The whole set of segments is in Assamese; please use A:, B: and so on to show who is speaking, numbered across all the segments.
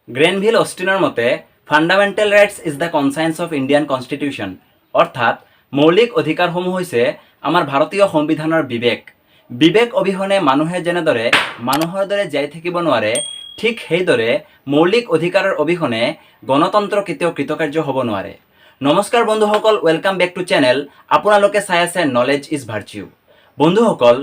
A: গ্ৰেনভিল অষ্টিনৰ মতে, "Fundamental rights is the conscience of Indian Constitution." অৰ্থাৎ মৌলিক অধিকাৰসমূহ হৈছে আমাৰ ভাৰতীয় সংবিধানৰ বিবেক। বিবেক অবিহনে মানুহে যেনেদৰে মানুহৰ দৰে জীয়াই থাকিব নোৱাৰে, ঠিক সেইদৰে মৌলিক অধিকাৰৰ অবিহনে গণতন্ত্ৰ কেতিয়াও কৃতকাৰ্য হ'ব নোৱাৰে। নমস্কাৰ বন্ধুসকল, welcome back to channel. আপোনালোকে চাই আছে নলেজ is virtue. বন্ধুসকল,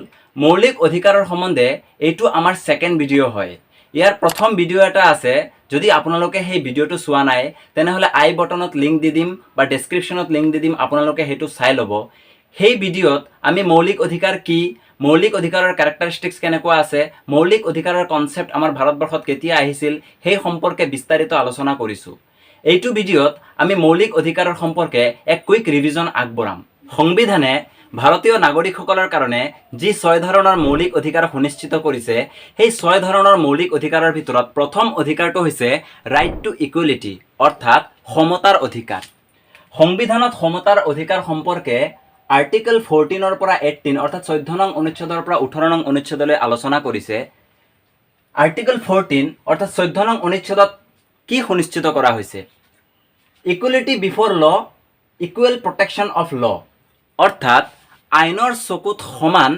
A: মৌলিক অধিকাৰৰ সম্বন্ধে এইটো আমাৰ ছেকেণ্ড ভিডিঅ' হয়। ইয়াৰ প্ৰথম ভিডিঅ' এটা আছে। যদি আপোনালোকে সেই ভিডিঅ'টো চোৱা নাই, তেনেহ'লে আই বটনত লিংক দি দিম বা ডেছক্ৰিপশ্যনত লিংক দি দিম, আপোনালোকে সেইটো চাই ল'ব। সেই ভিডিঅ'ত আমি মৌলিক অধিকাৰ কি, মৌলিক অধিকাৰৰ কেৰেক্টাৰিষ্টিক্স কেনেকুৱা আছে, মৌলিক অধিকাৰৰ কনচেপ্ট আমাৰ ভাৰতবৰ্ষত কেতিয়া আহিছিল, সেই সম্পৰ্কে বিস্তাৰিত আলোচনা কৰিছোঁ। এইটো ভিডিঅ'ত আমি মৌলিক অধিকাৰৰ সম্পৰ্কে এক কুইক ৰিভিজন আগবঢ়াম। সংবিধানে ভাৰতীয় নাগৰিকসকলৰ কাৰণে যি ছয় ধৰণৰ মৌলিক অধিকাৰ সুনিশ্চিত কৰিছে, সেই ছয় ধৰণৰ মৌলিক অধিকাৰৰ ভিতৰত প্ৰথম অধিকাৰটো হৈছে ৰাইট টু ইকুৱেলিটি, অৰ্থাৎ সমতাৰ অধিকাৰ। সংবিধানত সমতাৰ অধিকাৰ সম্পৰ্কে আৰ্টিকল 14ৰ পৰা 18, অৰ্থাৎ 14 নং অনুচ্ছেদৰ পৰা 18 নং অনুচ্ছেদলৈ আলোচনা কৰিছে। আৰ্টিকল 14, অৰ্থাৎ 14 নং অনুচ্ছেদত কি সুনিশ্চিত কৰা হৈছে? Equality before law, equal protection of law, অৰ্থাৎ আইনৰ চকুত সমান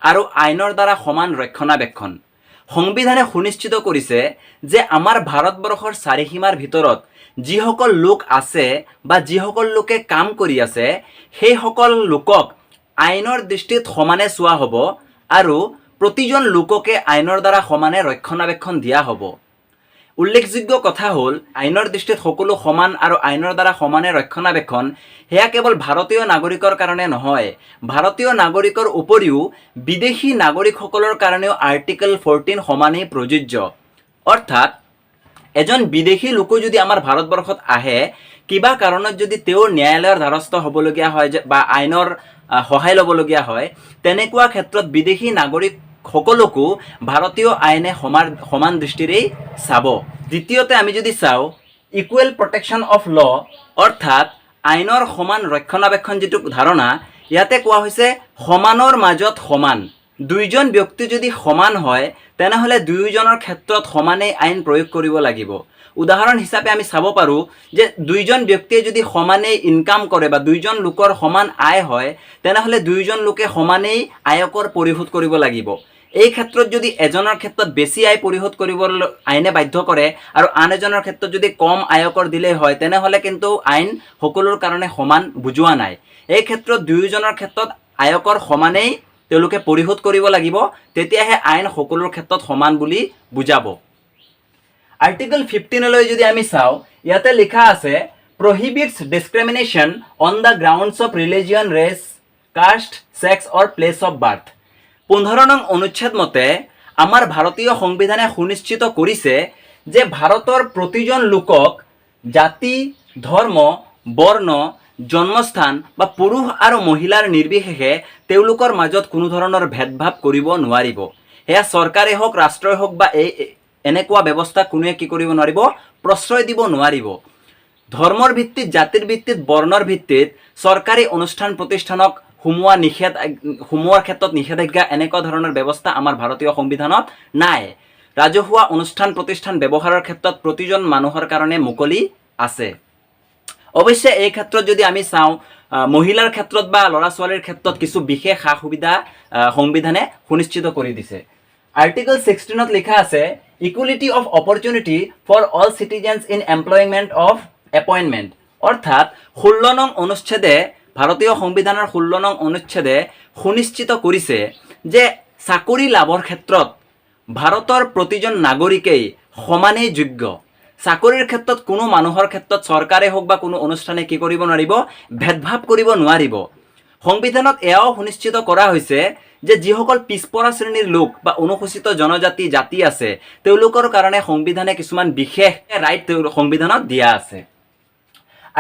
A: আৰু আইনৰ দ্বাৰা সমান ৰক্ষণাবেক্ষণ। সংবিধানে সুনিশ্চিত কৰিছে যে আমাৰ ভাৰতবৰ্ষৰ চাৰিসীমাৰ ভিতৰত যিসকল লোক আছে বা যিসকল লোকে কাম কৰি আছে, সেইসকল লোকক আইনৰ দৃষ্টিত সমানে চোৱা হ'ব আৰু প্ৰতিজন লোককে আইনৰ দ্বাৰা সমানে ৰক্ষণাবেক্ষণ দিয়া হ'ব। উল্লেখযোগ্য কথা হ'ল, আইনৰ দৃষ্টিত সকলো সমান আৰু আইনৰ দ্বাৰা সমানে ৰক্ষণাবেক্ষণ, সেয়া কেৱল ভাৰতীয় নাগৰিকৰ কাৰণে নহয়, ভাৰতীয় নাগৰিকৰ উপৰিও বিদেশী নাগৰিকসকলৰ কাৰণেও আৰ্টিকল 14 সমানেই প্ৰযোজ্য। অৰ্থাৎ এজন বিদেশী লোকো যদি আমাৰ ভাৰতবৰ্ষত আহে, কিবা কাৰণত যদি তেওঁৰ ন্যায়ালয়ৰ দ্বাৰস্থ হ'বলগীয়া হয় যে বা আইনৰ সহায় ল'বলগীয়া হয়, তেনেকুৱা ক্ষেত্ৰত বিদেশী নাগৰিকসকলকো ভাৰতীয় আইনে সমান সমান দৃষ্টিৰেই চাব। দ্বিতীয়তে আমি যদি চাওঁ, ইকুৱেল প্ৰটেকশ্যন অফ ল, অৰ্থাৎ আইনৰ সমান ৰক্ষণাবেক্ষণ যিটো ধাৰণা, ইয়াতে কোৱা হৈছে সমানৰ মাজত সমান। দুইজন ব্যক্তি যদি সমান হয়, তেনেহ'লে দুয়োজনৰ ক্ষেত্ৰত সমানেই আইন প্ৰয়োগ কৰিব লাগিব। উদাহৰণ হিচাপে আমি চাব পাৰোঁ যে দুইজন ব্যক্তিয়ে যদি সমানেই ইনকাম কৰে বা দুইজন লোকৰ সমান আয় হয়, তেনেহ'লে দুয়োজন লোকে সমানেই আয়কৰ পৰিশোধ কৰিব লাগিব। এই ক্ষেত্ৰত যদি এজনৰ ক্ষেত্ৰত বেছি আয় পৰিশোধ কৰিব আইনে বাধ্য কৰে আৰু আন এজনৰ ক্ষেত্ৰত যদি কম আয়কৰ দিলেই হয়, তেনেহ'লে কিন্তু আইন সকলোৰ কাৰণে সমান বুজোৱা নাই। এই ক্ষেত্ৰত দুয়োজনৰ ক্ষেত্ৰত আয়কৰ সমানেই তেওঁলোকে পৰিশোধ কৰিব লাগিব, তেতিয়াহে আইন সকলোৰ ক্ষেত্ৰত সমান বুলি বুজাব। আৰ্টিকল 15লৈ যদি আমি চাওঁ, ইয়াতে লিখা আছে, "Prohibits discrimination on the grounds of religion, race, caste, sex or place of birth." 15 নং অনুচ্ছেদ মতে আমাৰ ভাৰতীয় সংবিধানে সুনিশ্চিত কৰিছে যে ভাৰতৰ প্ৰতিজন লোকক জাতি, ধৰ্ম, বৰ্ণ, জন্মস্থান বা পুৰুষ আৰু মহিলাৰ নিৰ্বিশেষে তেওঁলোকৰ মাজত কোনো ধৰণৰ ভেদভাৱ কৰিব নোৱাৰিব। সেয়া চৰকাৰে হওক, ৰাষ্ট্ৰই হওক বা এই এনেকুৱা ব্যৱস্থা কোনোৱে কি কৰিব নোৱাৰিব? প্ৰশ্ৰয় দিব নোৱাৰিব। ধৰ্মৰ ভিত্তিত, জাতিৰ ভিত্তিত, বৰ্ণৰ ভিত্তিত চৰকাৰী অনুষ্ঠান প্ৰতিষ্ঠানক সোমোৱা নিষেধ, সোমোৱাৰ ক্ষেত্ৰত নিষেধাজ্ঞা, এনেকুৱা ধৰণৰ ব্যৱস্থা আমাৰ ভাৰতীয় সংবিধানত নাই। ৰাজহুৱা অনুষ্ঠান প্ৰতিষ্ঠান ব্যৱহাৰৰ ক্ষেত্ৰত প্ৰতিজন মানুহৰ কাৰণে মুকলি আছে। অৱশ্যে এই ক্ষেত্ৰত যদি আমি চাওঁ, মহিলাৰ ক্ষেত্ৰত বা ল'ৰা ছোৱালীৰ ক্ষেত্ৰত কিছু বিশেষ সা সুবিধা সংবিধানে সুনিশ্চিত কৰি দিছে। আৰ্টিকল 16ত লিখা আছে, "Equality of opportunity for all citizens in employment of appointment." অৰ্থাৎ 16 নং অনুচ্ছেদে, ভাৰতীয় সংবিধানৰ 16 নং অনুচ্ছেদে সুনিশ্চিত কৰিছে যে চাকৰি লাভৰ ক্ষেত্ৰত ভাৰতৰ প্ৰতিজন নাগৰিকেই সমানেই যোগ্য। চাকৰিৰ ক্ষেত্ৰত কোনো মানুহৰ ক্ষেত্ৰত চৰকাৰে হওক বা কোনো অনুষ্ঠানে কি কৰিব নোৱাৰিব? ভেদভাৱ কৰিব নোৱাৰিব। সংবিধানত এয়াও সুনিশ্চিত কৰা হৈছে যে যিসকল পিছপৰা শ্ৰেণীৰ লোক বা অনুসূচিত জনজাতি, জাতি আছে, তেওঁলোকৰ কাৰণে সংবিধানে কিছুমান বিশেষ ৰাইট সংবিধানত দিয়া আছে।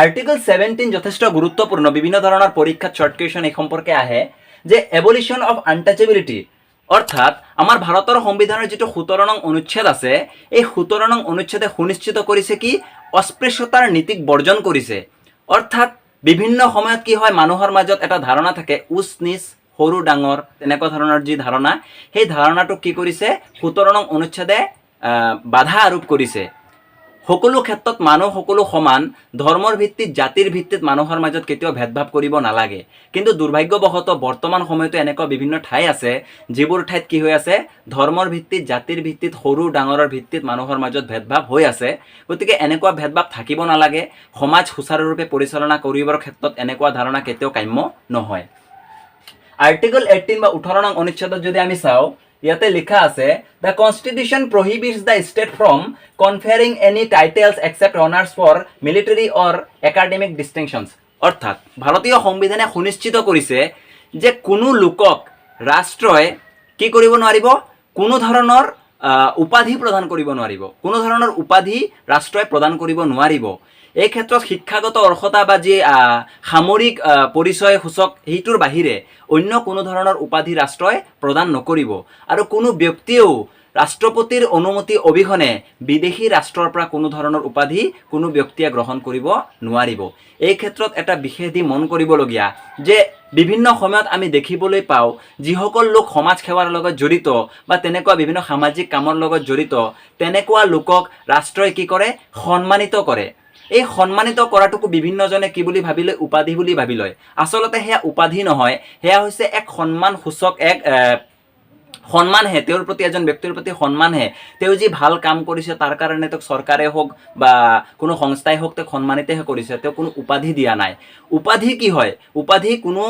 A: আৰ্টিকল 17 যথেষ্ট গুৰুত্বপূৰ্ণ। বিভিন্ন ধৰণৰ পৰীক্ষাত শ্বৰ্ট কুৱেশ্যন এই সম্পৰ্কে আহে যে এবলিশ্যন অফ আনটাচেবিলিটি, অৰ্থাৎ আমাৰ ভাৰতৰ সংবিধানৰ যিটো 17 নং অনুচ্ছেদ আছে, এই 17 নং অনুচ্ছেদে সুনিশ্চিত কৰিছে কি? অস্পৃশ্যতাৰ নীতিক বৰ্জন কৰিছে। অৰ্থাৎ বিভিন্ন সময়ত কি হয়, মানুহৰ মাজত এটা ধাৰণা থাকে, উচ নিচ, সৰু ডাঙৰ, তেনেকুৱা ধৰণৰ যি ধাৰণা, সেই ধাৰণাটোক কি কৰিছে? 17 নং অনুচ্ছেদে বাধা আৰোপ কৰিছে। সকলো ক্ষেত্ৰত মানুহ সকলো সমান। ধৰ্মৰ ভিত্তিত, জাতিৰ ভিত্তিত মানুহৰ মাজত কেতিয়াও ভেদভাৱ কৰিব নালাগে। কিন্তু দুৰ্ভাগ্যবশতঃ বৰ্তমান সময়তো এনেকুৱা বিভিন্ন ঠাই আছে, যিবোৰ ঠাইত কি হৈ আছে, ধৰ্মৰ ভিত্তিত, জাতিৰ ভিত্তিত, সৰু ডাঙৰৰ ভিত্তিত মানুহৰ মাজত ভেদভাৱ হৈ আছে। গতিকে এনেকুৱা ভেদভাৱ থাকিব নালাগে। সমাজ সুচাৰুৰূপে পৰিচালনা কৰিবৰ ক্ষেত্ৰত এনেকুৱা ধাৰণা কেতিয়াও কাম্য নহয়। আৰ্টিকল 18 বা 18 নং অনুচ্ছেদত যদি আমি চাওঁ, ইয়াতে লিখা আছে, "The Constitution prohibits the state from conferring any titles except honours for military or academic distinctions." অৰ্থাৎ ভাৰতীয় সংবিধানে সুনিশ্চিত কৰিছে যে কোনো লোকক ৰাষ্ট্ৰই কি কৰিব নোৱাৰিব? কোনো ধৰণৰ উপাধি প্ৰদান কৰিব নোৱাৰিব। কোনো ধৰণৰ উপাধি ৰাষ্ট্ৰই প্ৰদান কৰিব নোৱাৰিব। এই ক্ষেত্ৰত শিক্ষাগত অৰ্হতা বা যি সামৰিক পৰিচয় সূচক, সেইটোৰ বাহিৰে অন্য কোনো ধৰণৰ উপাধি ৰাষ্ট্ৰই প্ৰদান নকৰিব। আৰু কোনো ব্যক্তিয়েও ৰাষ্ট্ৰপতিৰ অনুমতি অবিহনে বিদেশী ৰাষ্ট্ৰৰ পৰা কোনো ধৰণৰ উপাধি কোনো ব্যক্তিয়ে গ্ৰহণ কৰিব নোৱাৰিব। এই ক্ষেত্ৰত এটা বিশেষ দি মন কৰিবলগীয়া যে বিভিন্ন সময়ত আমি দেখিবলৈ পাওঁ, যিসকল লোক সমাজ সেৱাৰ লগত জড়িত বা তেনেকুৱা বিভিন্ন সামাজিক কামৰ লগত জড়িত, তেনেকুৱা লোকক ৰাষ্ট্ৰই কি কৰে? সন্মানিত কৰে। এই সন্মানিত কৰাটোকো বিভিন্নজনে কি বুলি ভাবি লয়? উপাধি বুলি ভাবি লয়। আচলতে সেয়া উপাধি নহয়, সেয়া হৈছে এক সন্মানসূচক এক সন্মানহে। তেওঁৰ প্ৰতি, এজন ব্যক্তিৰ প্ৰতি সন্মানহে। তেওঁ যি ভাল কাম কৰিছে, তাৰ কাৰণে তেওঁক চৰকাৰে হওক বা কোনো সংস্থাই হওক, তেওঁক সন্মানিতহে কৰিছে, তেওঁক কোনো উপাধি দিয়া নাই। উপাধি কি হয়? উপাধি কোনো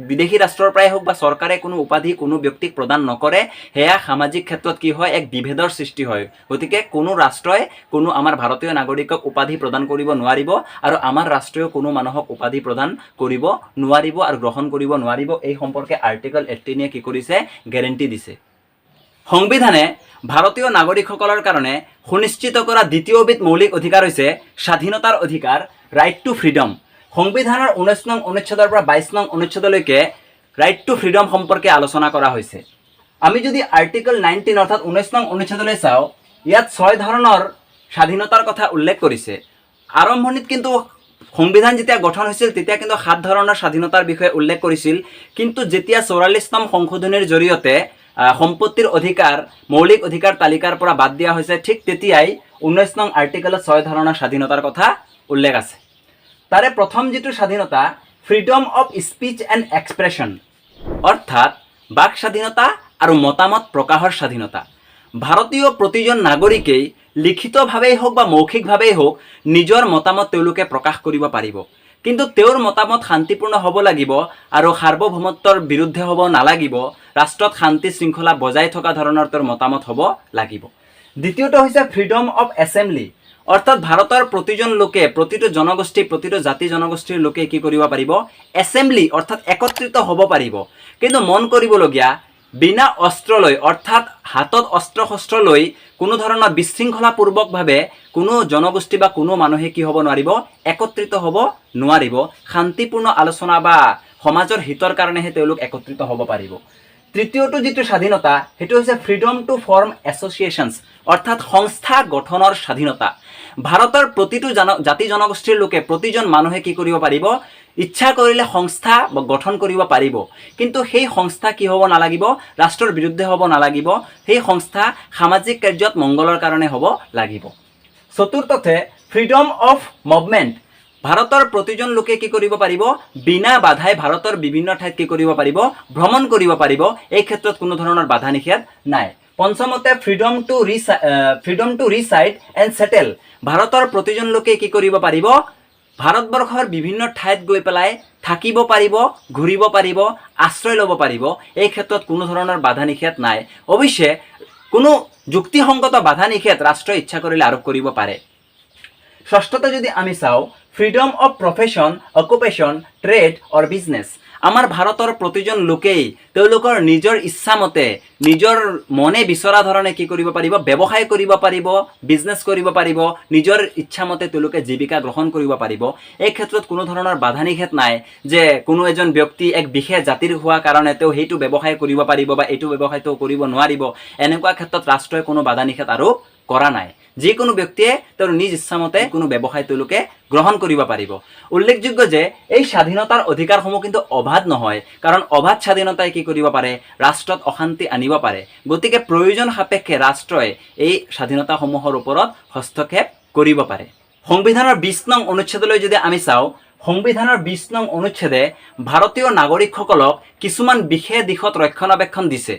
A: বিদেশী ৰাষ্ট্ৰৰ পৰাই হওক বা চৰকাৰে কোনো উপাধি কোনো ব্যক্তিক প্ৰদান নকৰে। সেয়া সামাজিক ক্ষেত্ৰত কি হয়? এক বিভেদৰ সৃষ্টি হয়। গতিকে কোনো ৰাষ্ট্ৰই কোনো আমাৰ ভাৰতীয় নাগৰিকক উপাধি প্ৰদান কৰিব নোৱাৰিব আৰু আমাৰ ৰাষ্ট্ৰইও কোনো মানুহক উপাধি প্ৰদান কৰিব নোৱাৰিব আৰু গ্ৰহণ কৰিব নোৱাৰিব। এই সম্পৰ্কে আৰ্টিকল 18-এ কি কৰিছে? গেৰেণ্টি দিছে। সংবিধানে ভাৰতীয় নাগৰিকসকলৰ কাৰণে সুনিশ্চিত কৰা দ্বিতীয়বিধ মৌলিক অধিকাৰ হৈছে স্বাধীনতাৰ অধিকাৰ, ৰাইট টু ফ্ৰীডম। সংবিধানৰ 19 নং অনুচ্ছেদৰ পৰা 22 নং অনুচ্ছেদলৈকে ৰাইট টু ফ্ৰীডম সম্পৰ্কে আলোচনা কৰা হৈছে। আমি যদি আৰ্টিকল 19 অৰ্থাৎ 19 নং অনুচ্ছেদলৈ চাওঁ, ইয়াত ছয় ধৰণৰ স্বাধীনতাৰ কথা উল্লেখ কৰিছে। আৰম্ভণিত কিন্তু সংবিধান যেতিয়া গঠন হৈছিল, তেতিয়া কিন্তু সাত ধৰণৰ স্বাধীনতাৰ বিষয়ে উল্লেখ কৰিছিল। কিন্তু যেতিয়া 44তম সংশোধনীৰ জৰিয়তে সম্পত্তিৰ অধিকাৰ মৌলিক অধিকাৰ তালিকাৰ পৰা বাদ দিয়া হৈছে, ঠিক তেতিয়াই 19 নং আৰ্টিকলত ছয় ধৰণৰ স্বাধীনতাৰ কথা উল্লেখ আছে। তাৰে প্ৰথম যিটো স্বাধীনতা, freedom of speech and expression, অৰ্থাৎ বাক স্বাধীনতা আৰু মতামত প্ৰকাশৰ স্বাধীনতা। ভাৰতীয় প্ৰতিজন নাগৰিকেই লিখিতভাৱেই হওক বা মৌখিকভাৱেই হওক, নিজৰ মতামত তেওঁলোকে প্ৰকাশ কৰিব পাৰিব। কিন্তু তেওঁৰ মতামত শান্তিপূৰ্ণ হ'ব লাগিব আৰু সাৰ্বভৌমত্বৰ বিৰুদ্ধে হ'ব নালাগিব। ৰাষ্ট্ৰত শান্তি শৃংখলা বজাই থকা ধৰণৰ তেওঁৰ মতামত হ'ব লাগিব। দ্বিতীয়টো হৈছে ফ্ৰীডম অফ এছেম্বলি, অৰ্থাৎ ভাৰতৰ প্ৰতিজন লোকে, প্ৰতিটো জনগোষ্ঠী, প্ৰতিটো জাতি জনগোষ্ঠীৰ লোকে কি কৰিব পাৰিব? এছেম্বলি অৰ্থাৎ একত্ৰিত হ'ব পাৰিব। কিন্তু মন কৰিবলগীয়া, বিনা অস্ত্ৰ লৈ, অৰ্থাৎ হাতত অস্ত্ৰ শস্ত্ৰ লৈ কোনো ধৰণৰ বিশৃংখলাপূৰ্বকভাৱে কোনো জনগোষ্ঠী বা কোনো মানুহে কি হ'ব নোৱাৰিব? একত্ৰিত হ'ব নোৱাৰিব। শান্তিপূৰ্ণ আলোচনা বা সমাজৰ হিতৰ কাৰণেহে তেওঁলোক একত্ৰিত হ'ব পাৰিব। তৃতীয়টো যিটো স্বাধীনতা, সেইটো হৈছে ফ্ৰীডম টু ফৰ্ম এছ'চিয়েশ্যনছ, অৰ্থাৎ সংস্থা গঠনৰ স্বাধীনতা। ভাৰতৰ প্ৰতিটো জাতি জনগোষ্ঠীৰ লোকে, প্ৰতিজন মানুহে কি কৰিব পাৰিব? ইচ্ছা কৰিলে সংস্থা গঠন কৰিব পাৰিব। কিন্তু সেই সংস্থা কি হ'ব নালাগিব? ৰাষ্ট্ৰৰ বিৰুদ্ধে হ'ব নালাগিব। সেই সংস্থা সামাজিক কাৰ্যত মংগলৰ কাৰণে হ'ব লাগিব। চতুৰ্থতে ফ্ৰীডম অফ মুভমেণ্ট। ভাৰতৰ প্ৰতিজন লোকে কি কৰিব পাৰিব? বিনা বাধাই ভাৰতৰ বিভিন্ন ঠাইত কি কৰিব পাৰিব? ভ্ৰমণ কৰিব পাৰিব। এই ক্ষেত্ৰত কোনো ধৰণৰ বাধা নিষেধ নাই। পঞ্চমতে freedom to reside and settle। ভাৰতৰ প্ৰতিজন লোকে কি কৰিব পাৰিব? ভাৰতবৰ্ষৰ বিভিন্ন ঠাইত গৈ পেলাই থাকিব পাৰিব, ঘূৰিব পাৰিব, আশ্ৰয় ল'ব পাৰিব। এই ক্ষেত্ৰত কোনো ধৰণৰ বাধা নিষেধ নাই। অৱশ্যে কোনো যুক্তিসংগত বাধা নিষেধ ৰাষ্ট্ৰই ইচ্ছা কৰিলে আৰোপ কৰিব পাৰে। ষষ্ঠতে যদি আমি চাওঁ, freedom of profession, occupation, trade or business। আমাৰ ভাৰতৰ প্ৰতিজন লোকেই তেওঁলোকৰ নিজৰ ইচ্ছামতে, নিজৰ মনে বিচৰা ধৰণে কি কৰিব পাৰিব? ব্যৱসায় কৰিব পাৰিব, বিজনেছ কৰিব পাৰিব। নিজৰ ইচ্ছামতে তেওঁলোকে জীৱিকা গ্ৰহণ কৰিব পাৰিব। এই ক্ষেত্ৰত কোনো ধৰণৰ বাধা নিষেধ নাই যে কোনো এজন ব্যক্তি এক বিশেষ জাতিৰ হোৱা কাৰণে তেওঁ সেইটো ব্যৱসায় কৰিব পাৰিব বা এইটো ব্যৱসায় তেওঁ কৰিব নোৱাৰিব। এনেকুৱা ক্ষেত্ৰত ৰাষ্ট্ৰই কোনো বাধা নিষেধ আৰোপ কৰা নাই। যিকোনো ব্যক্তিয়ে তেওঁৰ নিজ ইচ্ছামতে কোনো ব্যৱসায় তেওঁলোকে গ্ৰহণ কৰিব পাৰিব। উল্লেখযোগ্য যে এই স্বাধীনতাৰ অধিকাৰসমূহ কিন্তু অবাধ নহয়, কাৰণ অবাধ স্বাধীনতাই কি কৰিব পাৰে? ৰাষ্ট্ৰত অশান্তি আনিব পাৰে। গতিকে প্ৰয়োজন সাপেক্ষে ৰাষ্ট্ৰই এই স্বাধীনতাসমূহৰ ওপৰত হস্তক্ষেপ কৰিব। কৰিব পাৰে। সংবিধানৰ 20 নং অনুচ্ছেদলৈ যদি আমি চাওঁ, সংবিধানৰ 20 নং অনুচ্ছেদে ভাৰতীয় নাগৰিকসকলক কিছুমান বিশেষ দিশত ৰক্ষণাবেক্ষণ দিছে।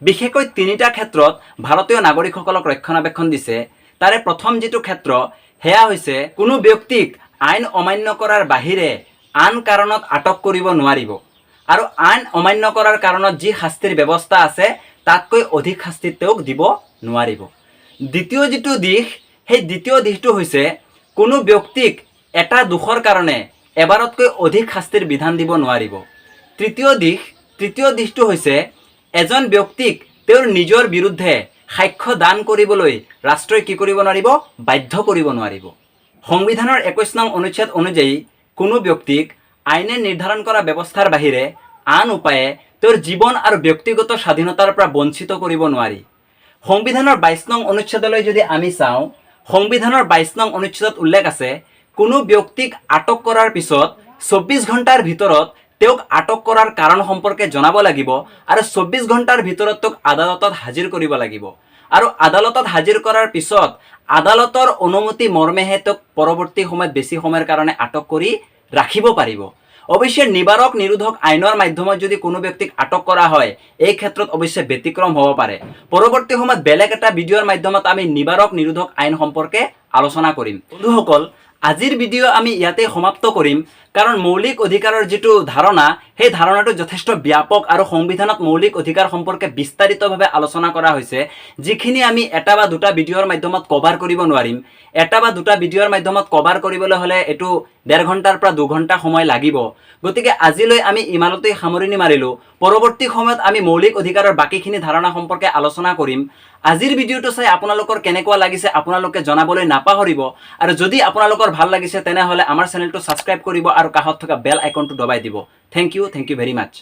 A: বিশেষকৈ তিনিটা ক্ষেত্ৰত ভাৰতীয় নাগৰিকসকলক ৰক্ষণাবেক্ষণ দিছে। তাৰে প্ৰথম যিটো ক্ষেত্ৰ, সেয়া হৈছে কোনো ব্যক্তিক আইন অমান্য কৰাৰ বাহিৰে আন কাৰণত আটক কৰিব নোৱাৰিব আৰু আইন অমান্য কৰাৰ কাৰণত যি শাস্তিৰ ব্যৱস্থা আছে, তাতকৈ অধিক শাস্তি তেওঁক দিব নোৱাৰিব। দ্বিতীয় যিটো দিশ, সেই দ্বিতীয় দিশটো হৈছে কোনো ব্যক্তিক এটা দোষৰ কাৰণে এবাৰতকৈ অধিক শাস্তিৰ বিধান দিব নোৱাৰিব। তৃতীয় দিশটো হৈছে এজন ব্যক্তিক তেওঁৰ নিজৰ বিৰুদ্ধে সাক্ষ্য দান কৰিবলৈ ৰাষ্ট্ৰই কি কৰিব নোৱাৰিব? বাধ্য কৰিব নোৱাৰিব। সংবিধানৰ 21 নং অনুচ্ছেদ অনুযায়ী কোনো ব্যক্তিক আইনে নিৰ্ধাৰণ কৰা ব্যৱস্থাৰ বাহিৰে আন উপায়ে তেওঁৰ জীৱন আৰু ব্যক্তিগত স্বাধীনতাৰ পৰা বঞ্চিত কৰিব নোৱাৰি। সংবিধানৰ 22 নং অনুচ্ছেদলৈ যদি আমি চাওঁ, সংবিধানৰ 22 নং অনুচ্ছেদত উল্লেখ আছে, কোনো ব্যক্তিক আটক কৰাৰ পিছত 24 ঘণ্টাৰ ভিতৰত তেওঁক আটক কৰাৰ কাৰণ সম্পৰ্কে জনাব লাগিব আৰু 24 ঘণ্টাৰ ভিতৰত তেওঁক আদালতত হাজিৰ কৰিব লাগিব আৰু আদালতত হাজিৰ কৰাৰ পিছত আদালতৰ অনুমতি মৰ্মেহে তেওঁক পৰৱৰ্তী সময়ত বেছি সময়ৰ কাৰণে আটক কৰি ৰাখিব পাৰিব। অৱশ্যে নিবাৰক নিৰোধক আইনৰ মাধ্যমত যদি কোনো ব্যক্তিক আটক কৰা হয়, এই ক্ষেত্ৰত অৱশ্যে ব্যতিক্ৰম হ'ব পাৰে। পৰৱৰ্তী সময়ত বেলেগ এটা ভিডিঅ'ৰ মাধ্যমত আমি নিবাৰক নিৰোধক আইন সম্পৰ্কে আলোচনা কৰিম। বন্ধুসকল, আজিৰ ভিডিঅ' আমি ইয়াতে সমাপ্ত কৰিম, কাৰণ মৌলিক অধিকাৰৰ যিটো ধাৰণা, সেই ধাৰণাটো যথেষ্ট ব্যাপক আৰু সংবিধানত মৌলিক অধিকাৰ সম্পৰ্কে বিস্তাৰিতভাৱে আলোচনা কৰা হৈছে, যিখিনি আমি এটা বা দুটা ভিডিঅ'ৰ মাধ্যমত কভাৰ কৰিব নোৱাৰিম। এটা বা দুটা ভিডিঅ'ৰ মাধ্যমত কভাৰ কৰিবলৈ হ'লে এইটো ডেৰ ঘণ্টাৰ পৰা 2 ঘণ্টা সময় লাগিব। গতিকে আজিলৈ আমি ইমানতেই সামৰণি মাৰিলোঁ। পৰৱৰ্তী সময়ত আমি মৌলিক অধিকাৰৰ বাকীখিনি ধাৰণা সম্পৰ্কে আলোচনা কৰিম। আজিৰ ভিডিঅ'টো চাই আপোনালোকৰ কেনেকুৱা লাগিছে, আপোনালোকে জনাবলৈ নাপাহৰিব আৰু যদি আপোনালোকৰ ভাল লাগিছে, তেনেহ'লে আমাৰ চেনেলটো ছাবস্ক্ৰাইব কৰিব আৰু কাষত থকা বেল আইকনটো দবাই দিব। Thank you, thank you very much.